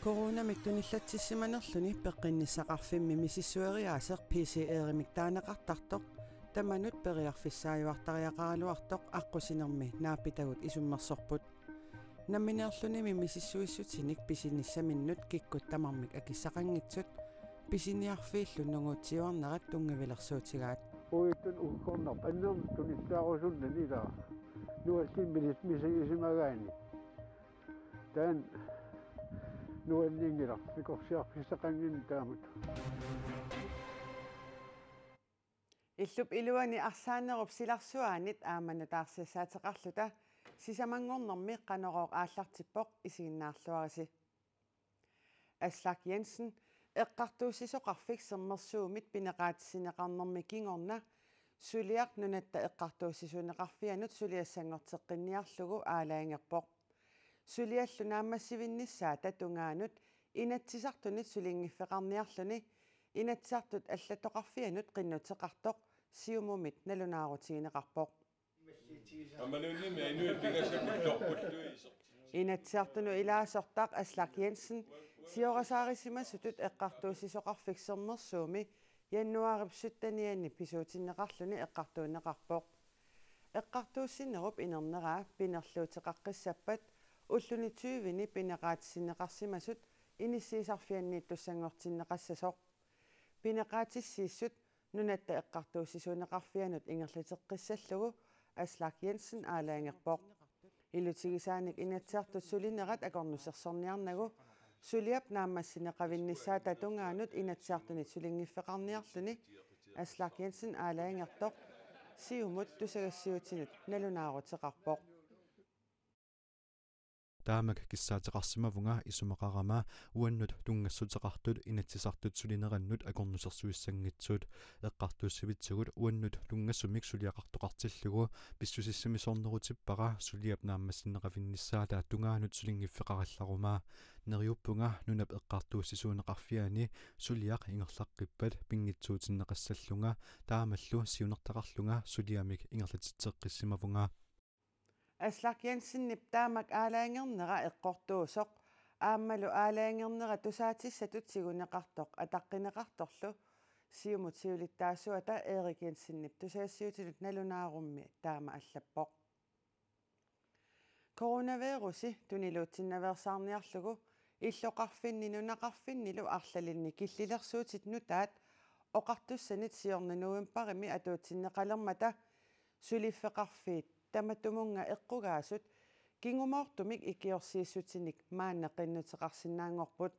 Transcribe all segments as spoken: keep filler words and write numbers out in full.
Coronamik tunillatsissimanerluni peqqinnissaqarfimmi misissueriaaseq P C R-imik taaneqartartoq tamanut periarfissaajuartariaqaraluartoq aqqusinermi naapitagut isummersorput. Nammineerlunimi misissuissutinik pisinissaminnut kikkut tamarmik akissaqanngitsut pisiniarfiillu nunguutsiuarnerat tunngavilersuutigaat. Uattut uggornarput annermut tunissaarusunnani ilaa. Nuallimmik misigisimagaanni. Taanna nuanninngilaq, sikorsiarfissaqannginnami taamatut. Illup iluani arsaanerup silarsuaanit aamma nutaarsiassaateqarluta sisamanngornermi Qanorooq aallartippoq, isiginnaarluarisi. Aslak Jensen, eqqartuussisoqarfik Sermersuumit pineqaatissinneqarnermi kingorna suliaq Nunatta Eqqartuussisuuneqarfianut suliassanngorteqqinniarlugu aalajangerpoq. Suliallu naammassivinnissaata tungaanut Inatsisartunit sulinngiffeqarniarluni Inatsisartut allattoqarfianut qinnuteqartoq Siumumit nalunaarutigineqarpoq. Aammaluunniit inuit pingasut ullorpullu isertitsi. Inatsisartunut ilaasortaq Aslak Jensen siorasaarisimasutut eqqartuussisoqarfik Sermersuumi januaarip syttenianni pisuutinneqarluni eqqartuunneqarpoq. Eqqartuussinerup inerneraa pinerluuteqaqqissappat ulluni tyveni pineqaatissinneqarsimasut inissiisarfianniittussanngortinneqassasoq. Pineqaatissiissut Nunatta Eqqartuussisuuneqarfianut ingerlateqqissallugu Aslak Jensen aalajangerpoq. Ilutigisaanik Inatsisartut sulinerat akornusersorniarnagu suliap naammassineqavinnissaata tungaanut Inatsisartunit sulinngiffeqarniarluni Aslak Jensen aalajangertoq Siumut tusagassiuutinut nalunaaruteqarpoq. Taamak kissaateqarsimavunga isumaqarama uannut tunngassuteqartut Inatsisartut sulinerannut akornusersuissanngitsut. Eqqartuussivitsigut uannut tunngasumik suliaqartoqartillugu pissusissamisoornerutippara suliap naammassineqavinnissaata tungaanut sulinngiffeqarillaruma. Neriuppunga Nunap Eqqartuussisuuneqarfiani suliaq ingerlaqqippat pinngitsuutinneqassallunga taamallu siunertaqarlunga suliamik ingerlatitseqqissimavunga. Aslak Jensenip taamak aalajangernera eqqortuusoq aammalu aalajangernera tusaatissatut tiguneqartoq ataqqineqartorlu Siumut siulittaasuata Erik Jensenip tusagassiuutinut nalunaarummi taama allappoq. Coronavirusi tuniluutsinnaveersaarniarlugu illoqarfinni nunaqarfinnilu arlalinni killilersuutit nutaat oqartussanit siorna novembarimi atuutsinneqalermata suliffeqarfiit tamatumunnga eqqugaasut kingumoortumik ikiorsiissutinik maanna qinnuteqarsinnaanngorput.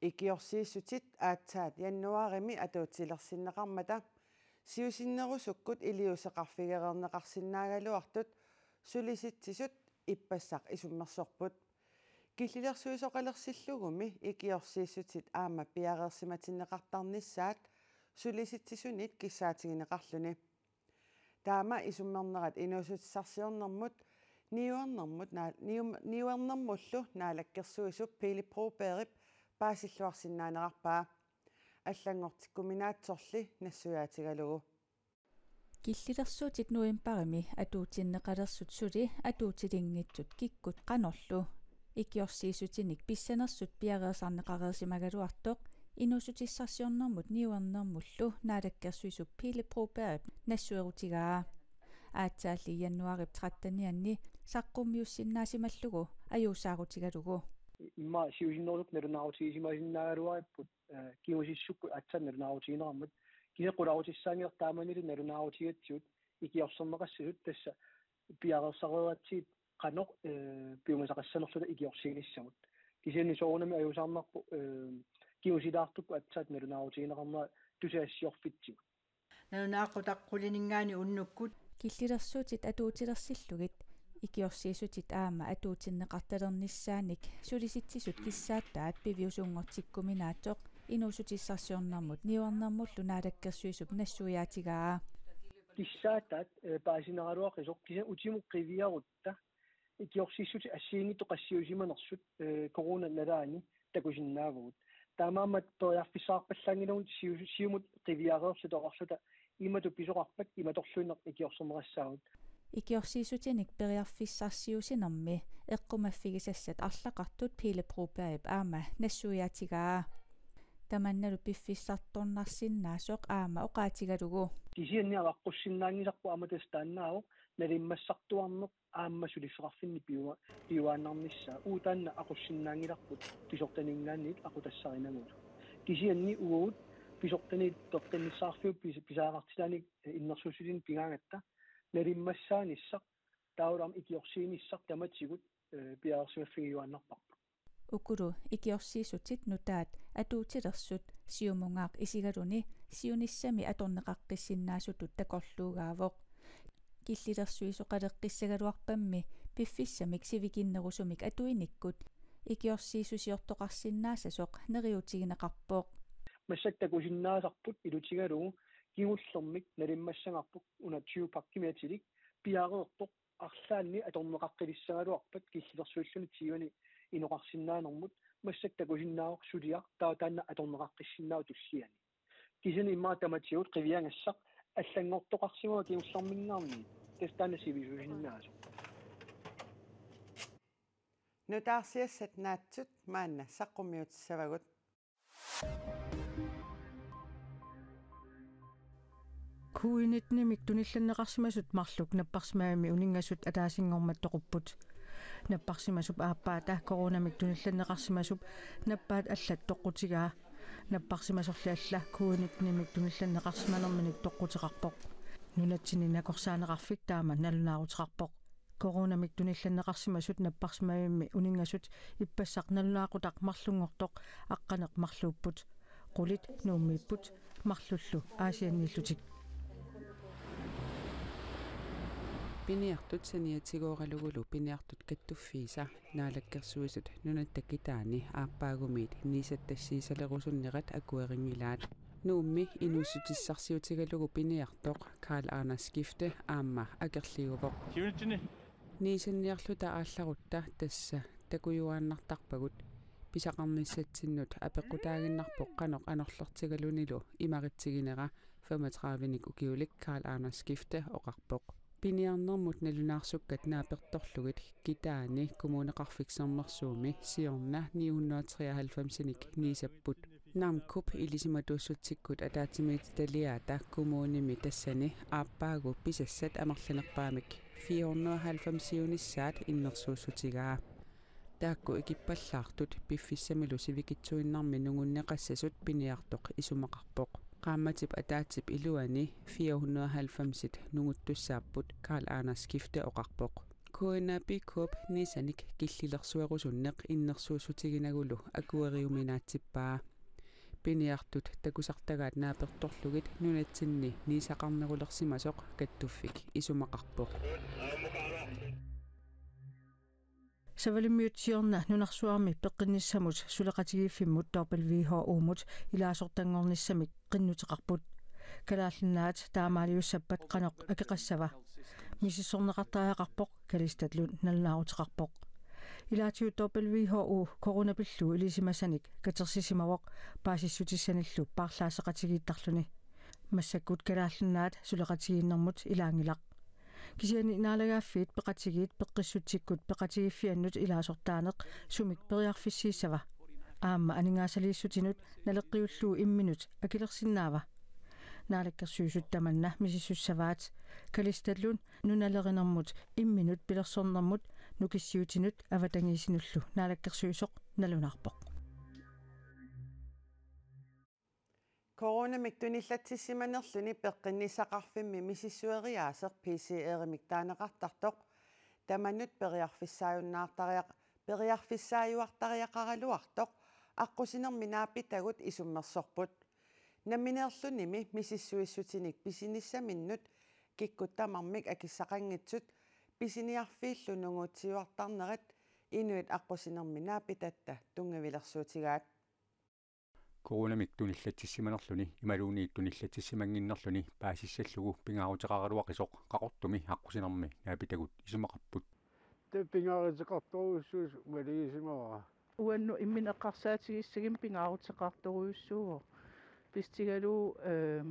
Ikiorsiissutit aatsaat januaarimi atuutilersinneqarmata siusinnerusukkut iliuuseqarfigereerneqarsinnaagaluartut Sulisitsisut ippassaq isummersorput. Killilersuisoqalersillugumi ikiorsiissutit aamma piareersimatinneqartarnissaat Sulisitsisunit kissaatigineqarluni. Taama isummernerat inuussutissarsiornermut niuernermut naa-, nium-, niuernermullu naalakkersuisup Pele Brobergip paasilluarsinnaanerarpaa. Allanngortikkuminaatsorli nassuiaatigalugu. Killilersuutit novembarimi atuutsinneqalersut suli atuutilinngitsut kikkut qanorlu ikiorsiissutinik pissanersut piareersarneqareersimagaluartoq inuussutissarsiornermut niuernermullu naalakkersuisup Pele Brobergip nassuerutigaa. Aatsaalli januaarip trettenianni saqqummiussinnaasimallugu ajuusaarutigalugu. Immaqa siusinnerusukkut nalunaarutigisimasinnaagallarput, eh, kingusissukkut aatsaat nalunaarutigineqarmat. Kisianni qularutissaanngilaq taamanili nalunaarutigatsigut ikiorserneqassasut tassa piareersareeratsigit qanoq, eh, piumasaqassanerluta ikiorsiinissamut. Kisianni soorunami ajuusaarnarpoq, eh, kingusilaartukkut aatsaat nalunaarutigineqarnera tusagassiorfitsigut. Nalunaaqutaq qulininngaanniit unnukkut. Killilersuutit atuutilersillugit ikiorsiissutit aamma atuutsinneqartalernissaanik Sulisitsisut kissaataat piviusunngortikkuminaatsoq inuussutissarsiornermut niuernermullu naalakkersuisup nassuiaatigaa. Kissaataat, eh, paasineraluaqisoq kisianni utimut qiviarutta ikiorsiissutit assigiinngitsut qassiusimanersut, eh, corona nalaani takusinnaavagut. Taamaammat periarfissaqarpallaanngilagut siu-, Siumut qiviareerluta oqarluta imatut pisoqarpat imatorluinnaq ikiorserneqassaagut. Ikiorsiissutinik periarfissarsiuussinermi eqqumaffigisassat arlaqartut Pele Brobergip aamma nassuiaatigaa. Tamannalu piffissartornarsinnaasoq aamma oqaatigalugu. Kisianni avaqqussinnaanngisarput aamma tassa taannaavoq nalimmassartuarneq aamma suliffeqarfinni piua-, piuaannarnissaa. Uagut taanna aqussinnaanngilarput pisortaninngaanniit aqutassarinagulu. Kisianni uagut pisortaniit peqqinnissaqarfiup pis-, pisariaqartitaanik innersuussutinik pigaangatta nalimmassaanissaq taavalu aamma ikiorsiinissaq tamatigut piareersimaffigiuaannarparput. Ukulu ikiorsiissutit nutaat atuutilersut Siumungaaq isigaluni siunissami atorneqaqqissinnaasutut takorluugaavoq. Killilersuisoqaleqqissagaluarpammi piffissamik sivikinnerusumik atuinikkut ikiorsiissusiortoqarsinnaassasoq neriuutigineqarpoq. Massakkut takusinnaasarput ilutigalugu kingullermik nalimmassagarput una tyve pakkimik atilik piareerpoq arlaanni atorneqaqqilissagaluarpat killilersuilluni tyveni inoqarsinnaanermut massakkut takusinnaavoq suliaq taava taanna atorneqaqqissinnaavoq tulliani. Kisianni immaqa tamatigut qiviagassaq allanngortoqarsimavoq kingullerminngaanniit tassa taanna sivisusinnaasoq. Nutaarsiassat naatsut maanna saqqummiutissavagut. Covid nitten-imik tunillanneqarsimasut marluk napparsimavimmi uningasut ataasinngormat toqupput. Napparsimasup aappaata coronamik tunillanneqarsimasup nappaat allat toqqutigaa. Napparsimasorli alla covid nitten-imik tunillanneqarsimanerminik toqquteqarpoq. Nunatsinni nakorsaaneqarfik taama nalunaaruteqarpoq. Coronamik tunillanneqarsimasut napparsimavimmi uningasut ippassaq nalunaaqutaq marlunngortoq aqqaneq-marluupput. Qulit Nuummiipput marlullu Aasianniillutik. Piniartut saniatigooralugu piniartut kattuffiisa Naalakkersuisut nunatta kitaani aappaagumiit niisattassiisalerusunnerat akuerinngilaat. Nuummi inuussutissarsiutigalugu piniartoq Karl Anders Skifte aamma akerliuvoq. Niisanniarluta aallarutta tassa takujuaannartarpagut. Pisaqarnissatsinnut apeqqutaaginnarpoq qanoq anorlertigalunilu imaritsiginera femogtredive-nik ukiulik Karl Anders Skifte oqarpoq. Piniarnermut nalunaarsukkat naapertorlugit kitaani Kommuneqarfik Sermersuumi siorna ni hundrede og treoghalvfems-inik niisapput. Namkup ilisimatuussutsikkut ataatsimiititaliaata kommunimi tassani aappaagu pisassat amerlanerpaamik fire hundrede og halvfems-iunissaat innersuussutigaa. Taakku ikippallaartut piffissamilu sivikitsuinnarmi nungunneqassasut piniartoq isumaqarpoq. Qaammatip ataatsip iluani fire hundrede og halvfems-it nunguttussaapput Karl Anders Skifte oqarpoq. K N A P K-p niisanik killilersuerusunneq innersuussutiginagulu akueriuminaatsippaa. Piniartut takusartagaat naapertorlugit nunatsinni niisaqarnerulersimasoq kattuffik isumaqarpoq. Savalimmiut siorna nunarsuarmi peqqinnissamut suleqatigiiffimmut W H O-mut ilaasortanngornissamik qinnuteqarput. Kalaallit Nunaat taamaaliussappat qanoq akeqassava? Misissorneqartariaqarpoq, Kalistat Lund nalunaaruteqarpoq. Ilaatigut W H O coronap pillugu ilisimasanik katersisimavoq paasissutissanillu paarlaasseqatigiittarluni. Massakkut Kalaallit Nunaat suleqatigiinnermut ilaanngilaq. Kisianni Naalagaaffiit Peqatigiit peqqissutsikkut peqatigiiffiannut ilaasortaaneq sumik periarfissiissava? Aamma aningaasaliissutinut naleqqiullugu imminut akilersinnaava? Naalakkersuisut tamanna misissussavaat. Kalistat Lund nunalerinermut imminut pilersornermut nukissiuutinut avatangiisinullu naalakkersuisoq nalunaarpoq. Coronamik tunillatsissimanerluni peqqinnissaqarfimmi misissueriaaseq P C R-imik taaneqartartoq tamanut periarfissaajunnaartariaq-, periarfissaajuartariaqaraluartoq aqqusinermi naapitagut isummersorput. Nammineerlunimi misissuissutinik pisinissaminnut kikkut tamarmik akissaqanngitsut pisiniarfiillu nunguutsiuartarnerat inuit aqqusinermi naapitatta tunngavilersuutigaat. Coronamik tunillatsissimanerluni imaluunniit tunillatsissimannginnerluni paasissallugu pingaaruteqaraluaqisoq Qaqortumi aqqusinermi naapitagut isumaqarput. Taava pingaaruteqartorujussuusoq maligisimavara. Uannut imminut eqqarsaatigissagimmi pingaaruteqartorujussuuvoq. Pissutigalugu ehm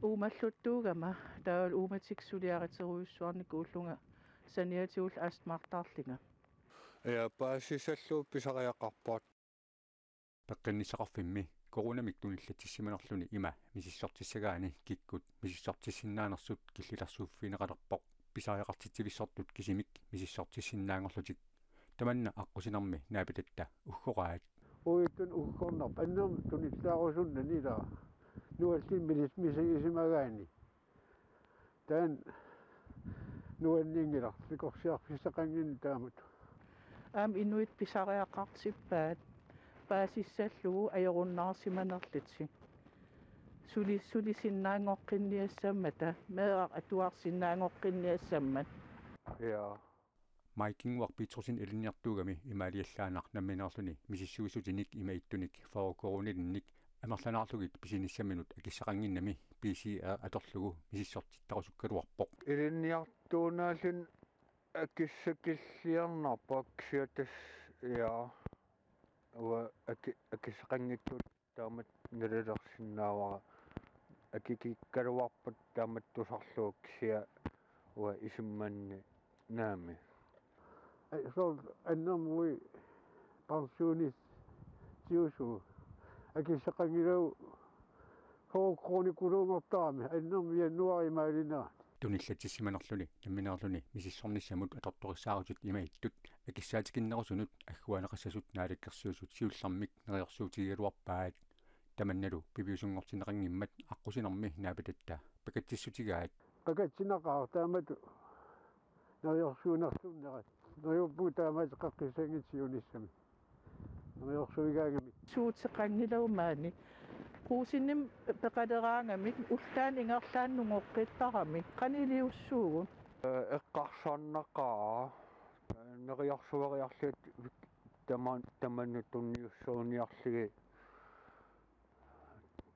uumalluttuugama taavalu uumatik suliariterujussuarnikuullunga saniatigut astmartarlinga. Ja paasissallugu pisariaqarpoq. Peqqinnissaqarfimmi coronamik tunillatsissimanerluni ima misissortissagaanni kikkut misissortissinnaanersut killilersuuffigineqalerpoq pisariaqartitsivissortut kisimik misissortissinnaanngorlutik. Tamanna aqqusinermi naapitatta uggoraat. Uattut uggornarput annermik tunillaarusunnani ila nuallit milis misigisimagaanni. Taanna nuanninngilaq sikorsiarfissaqannginnami taamatut. Aamma inuit pisariaqartippaat paasissallugu ajorunnaarsimanerlutik. Suli-, sulisinnaanngoqqinniassammata, meeraq atuarsinnaanngoqqinniassammat. Ja. Maiken Uarpiitsorsin ilinniartuugami imaaliallaannaq nammineerluni misissuissutinik ima ittunik fyrre koruunilinnik amerlanaarlugit pisinissaminut akissaqannginnami P C R atorlugu misissortittarusukkaluarpoq. Ilinniartuunaalluni akissakilliarnarpoq kisianni tassa ja uanga aki-, akissaqanngitsut taamatut nalilersinnaavara akikikkaluarpat taamatut tusarlugu kisianni uanga isummanni naamik. Ai, soorlu annermik pensionistiusugut akissaqanngilagut fyrre koruunikuluunngortarami annermik januaarip maalinerani. Tunillatsissimanerluni nammineerluni misissornissamut atortorissaarutit ima ittut akissaatikinnerusunut agguaanneqassasut Naalakkersuisut siullermik neriorsuutigigaluarpaat. Tamannalu piviusunngortinneqanngimmat aqqusinermi naapitatta pakatsissutigaat. Pakatsinnaqaaq taamatut neriorsuinersunnerat. Neriuppugut taamaattoqaqqissanngitsoq siunissami. Neriorsuigaangamik. Suuteqanngilagut maani. Rosingimi peqaleraangamik ullaaq ingerlaannaq nungoqqittaramik. Qaniliussuugut. Eqqarsarnaqaaq. Neriorsueriarlugit tama-, tamanna tunniussuuniarlugit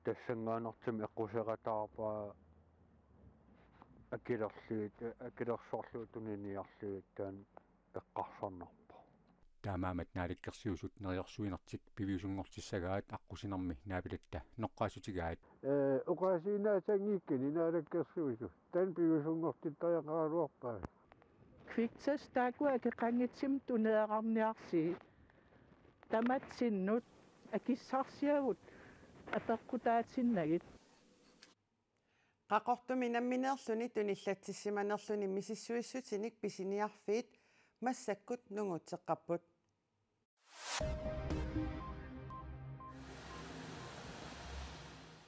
tassanngaannartumik eqquseqataarpaa akilerlugit, akilersorlugit tuniniarlugit taanna eqqarsarnarpoq. Taamaammat Naalakkersuisut neriorsuinertik piviusunngortissagaat aqqusinermi naapitatta noqqaassutigaat. Ee, oqaasiinnaasanngikkuni Naalakkersuisut taanna piviusunngortittariaqaraluarpaat. Kviktest taakku akeqanngitsumik tuneerarniarsii tamatsinnut akissarsiagut apeqqutaatinnagit. Qaqortumi nammineerluni tunillatsissimanerluni misissuissutinik pisiniarfiit massakkut nungutseqqapput.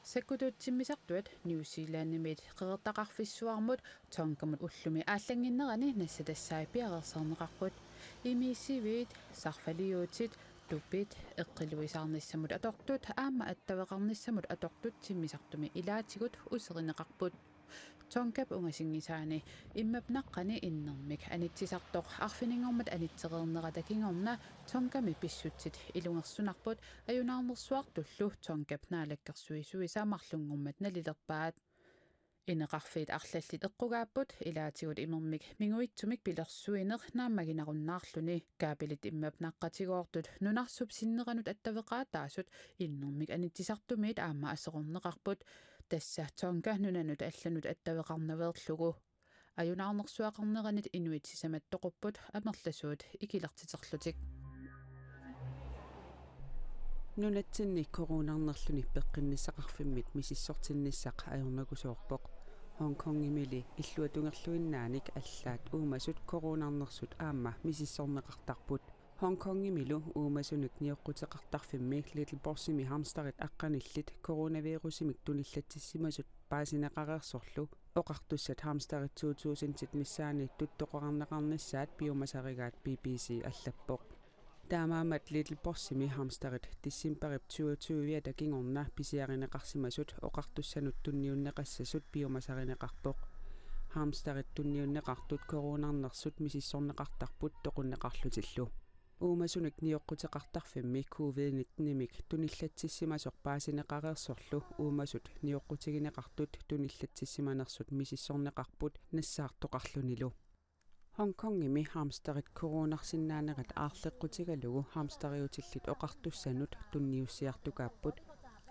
Sakkutuut timmisartuat New Zealandimiit qeqertaqarfissuarmut Tongamut ullumi aallannginnerani nassatassai piareersarneqarput. Imiisiviit, sarfaliuutit, tupit, eqqiluisaarnissamut atortut aamma attaveqarnissamut atortut timmisartumi ilaatigut userineqarput. Tongap ungasinngisaani immap naqqani innermik anitsisartoq arfininngormat anitsereernerata kingorna Tongami pissutsit ilungersunarput ajunaarnersuartullu Tongap naalakkersuisuisa marlunngormat nalilerpaat. Ineqarfiit arlallit eqqugaapput ilaatigut imermik minguitsumik pilersuineq naammaginarunnaarluni. Kaapelit immap naqqatigoortut nunarsuup sinneranut attaveqaataasut innermik anitsisartumiit aamma aserorneqarput. Tassa Tonga nunanut allanut attaveqarnaveerlugu. Ajunaarnersuaqarneranit inuit sisamat toqupput amerlasuut ikilertiterlutik. Nunatsinni coronarnerluni peqqinnissaqarfimmit misissortinnissaq ajornakusoorpoq. Hongkongimili illuatungerluinnaanik allaat uumasut coronarnersut aamma misissorneqartarput. Hongkongimilu uumasunik nioqquteqartarfimmi Little Bossimi hamsterit aqqanillit coronavirusimik tunillatsissimasut paasineqareersorlu oqartussat hamsterit to tusindit missaanniittut toqorarneqarnissaat piumasarigaat B B C allappoq. Taamaammat Little Bossimi hamsterit decembarip toogtyviata kingorna pisiarineqarsimasut oqartussanut tunniunneqassasut piumasarineqarpoq. Hamsterit tunniunneqartut coronarnersut misissorneqartarput toqunneqarlutillu. Uumasunik nioqquteqartarfimmi covid nittenimik tunillatsissimasoq paasineqareersorlu uumasut nioqqutigineqartut tunillatsissimanersut misissorneqarput nassaartoqarlunilu. Hongkongimi hamsterit coronarsinnaanerat aarleqqutigalugu hamsteriutillit oqartussanut tunniussiartukaapput.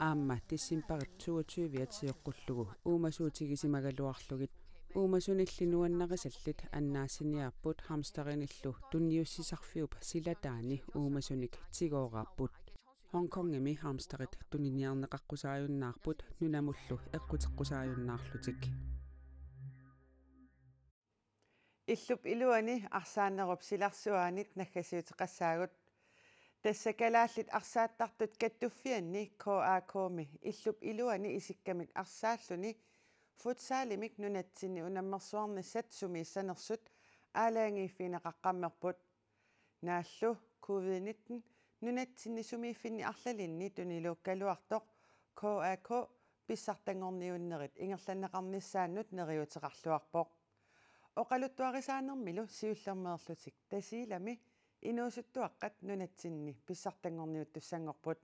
aamma decembarip toogtyve-at sioqqullugu uumasuutigisimagaluarlugit uumasunilli nuannarisallit annaassiniaapput hamsterinillu tunniussisarfiup silataani uumasunik tigooraapput. Hongkongimi hamsterit tuniniarneqaqqusaajunnaarput nunamullu eqquteqqusaajunnaarlutik. Illup iluani arsaanerup silarsuaanit naggasiuteqassaagut. Tassa kalaallit arsaattartut kattuffianni K A K-mi illup iluani isikkamik arsaalluni futsalimik nunatsinni unammersuarnissat sumiissanersut aalajangiiffigineqaqqammerput. Naallu covid nitten nunatsinni sumiiffinni arlalinni tuniluukkaluartoq K A K pissartanngorniunnerit ingerlanneqarnissaannut neriuuteqarluarpoq. Oqaluttuarisaanermilu siullermeerlutik Tasiilami inuusuttuaqqat nunatsinni pissartanngorniuttussanngorput.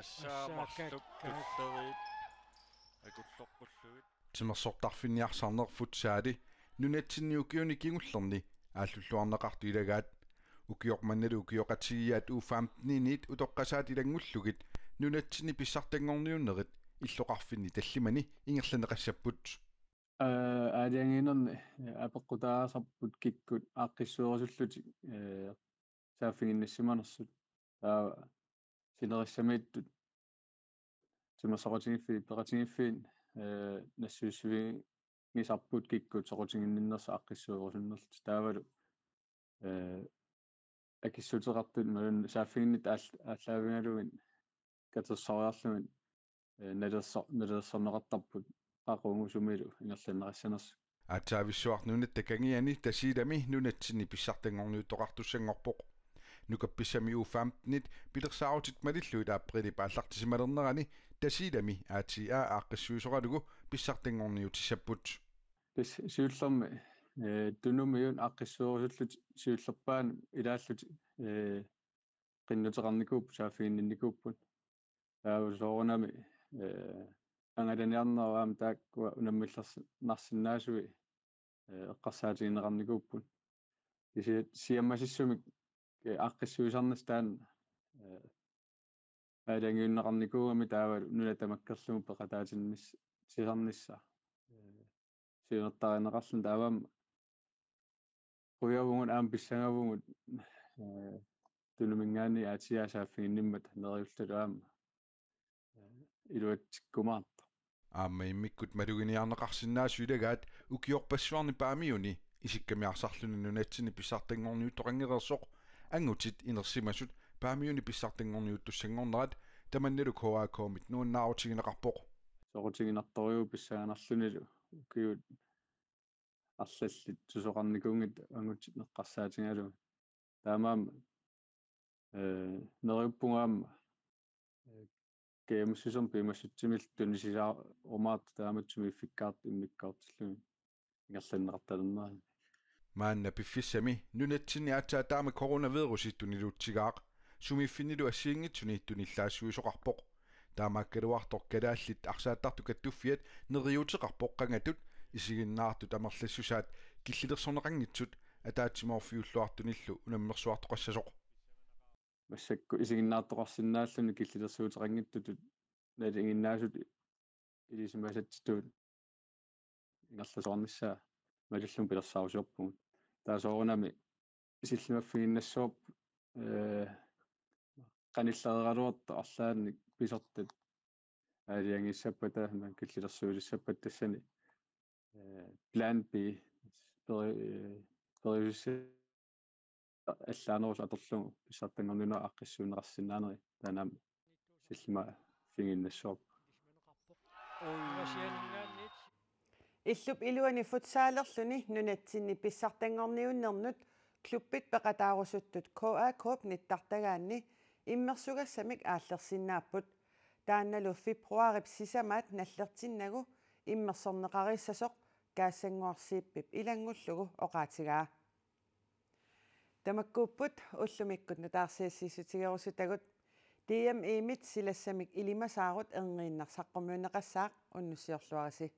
Assaammarluk tulleriit akulloqqullugit. Timersortarfinni arsarneq futsali nunatsinni ukiuni kingullerni aallulluarneqartut ilagaat. Ukioq mannalu ukioqatigiiaat U femten-init utoqqasaat ilanngullugit nunatsinni pissartanngorniunnerit illoqarfinni tallimani ingerlanneqassapput. Aa, aalajangiinerni, ee, apeqqutaasarput kikkut aaqqissuerusullutik, ee, saaffiginnissimanersut. Taava sinerissamiittut timersoqatigiiffiit peqatigiiffiit, ee, nassuissivigisarput kikkut soqutiginninnersut aaqqissuerusunnerlutik. Taavalu, ee, akissuteqartut imaluunniit saaffiginnittut aall-, aallaavigalugit katersoriarlugit, ee, nalerso-, nalersorneqartarput qaqugu sumilu ingerlanneqassanersut. Aatsaavissuaq nunatta kangiani Tasiilami nunatsinni pissartanngorniuttoqartussanngorpoq. Nukappissami U femten-it pilersaarutit malillugit aprilip aallartisimalernerani Tasiilami A T A aaqqissuisoralugu pissartanngorniutissapput. Tassa siullermi, ee, Tunumiut aaqqissuerusullutik siullerpaamik ilaallutik, ee, qinnuteqarnikuupput, saaffiginninnikuupput. Taava soorunami, ee, angalaniarnerup aamma taakkua unammillersi-, -narsinnaasui, ee, eqqarsaatigineqarnikuupput. Kisianni siammasissumik, ee, aaqqissuisarnissaq taanna, ee, aalajangiunneqarnikuugami taava nuna tamakkerlugu peqataatinnis-, -sisarnissaq. Ee, siunertarineqarluni taava aamma qujavugut aamma pissangavugut, ee, Tunuminngaanniit A T A saaffiginnimmata neriullutalu aamma, ee, iluatsikkumaartoq. Aamma immikkut maluginiarneqarsinnaasut ilagaat ukiorpassuarni Paamiuni isikkamik arsarluni nunatsinni pissartanngorniuttoqanngereersoq angutit inersimasut Paamiuni pissartanngorniuttussanngornerat tamannalu K A K-mit nuannaarutigineqarpoq. Soqutiginartorujuuvoq pissanganarlunilu ukiut arlallit susoqarnikuunngitsut angutit eqqarsaatigalugit. Taamaammat, ee, neriuppunga aamma, ee, kajumissusermik piumassutsimiilluta tunisisaarumaartoq taamatut sumiiffikkaartoq immikkoortillugit ingerlanneqartalernerani. Maanna piffissami nunatsinni aatsaat taama coronavirusi tuniluutsigaaq. Sumiiffinnilu assigiinngitsuni tunillaassuisoqarpoq. Taamaakkaluartoq Kalaallit Arsaattartut Kattuffiat neriuuteqarpoq qangatut isiginnaartut amerlassusaat killilersorneqanngitsut ataatsimoorfiulluartunillu unammersuartoqassasoq. Massakkut isiginnaartoqarsinnaalluni killilersuuteqanngitsutut nalinginnaasutut ilisimasatsitut ingerlasoqarnissaa malillugit pilersaarusiorpugut. Taava soorunami sillimaffiginnassavarput, ee, qanillereeraluartoq arlaannik pisortat aalajangiissappata, aamma killilersuutissappata tassani, ee, plan B, peri-, ee, periusis- allaanerusut atorlugu pissartanngorniunnerit aaqqissuunneqarsinnaaneri taanna aamma sillimaffiginnassavarput. Illup iluani futsalerluni nunatsinni pissartanngorniunnernut klubbit peqataarusuttut K A K-p nittartagaanni immersugassamik aallersinnaapput. Taannalu februarip sisamaat nallertinnagu immersorneqareersasoq Kaassannguaq Zeebip ilanngullugu oqaatigaa. Tamakkuupput ullumikkut nutaarsiassiissutigerusutagut. D M E-mit silassamik ilimasaarut erniinnaq saqqummiunneqassaaq, unnussiorluarisi.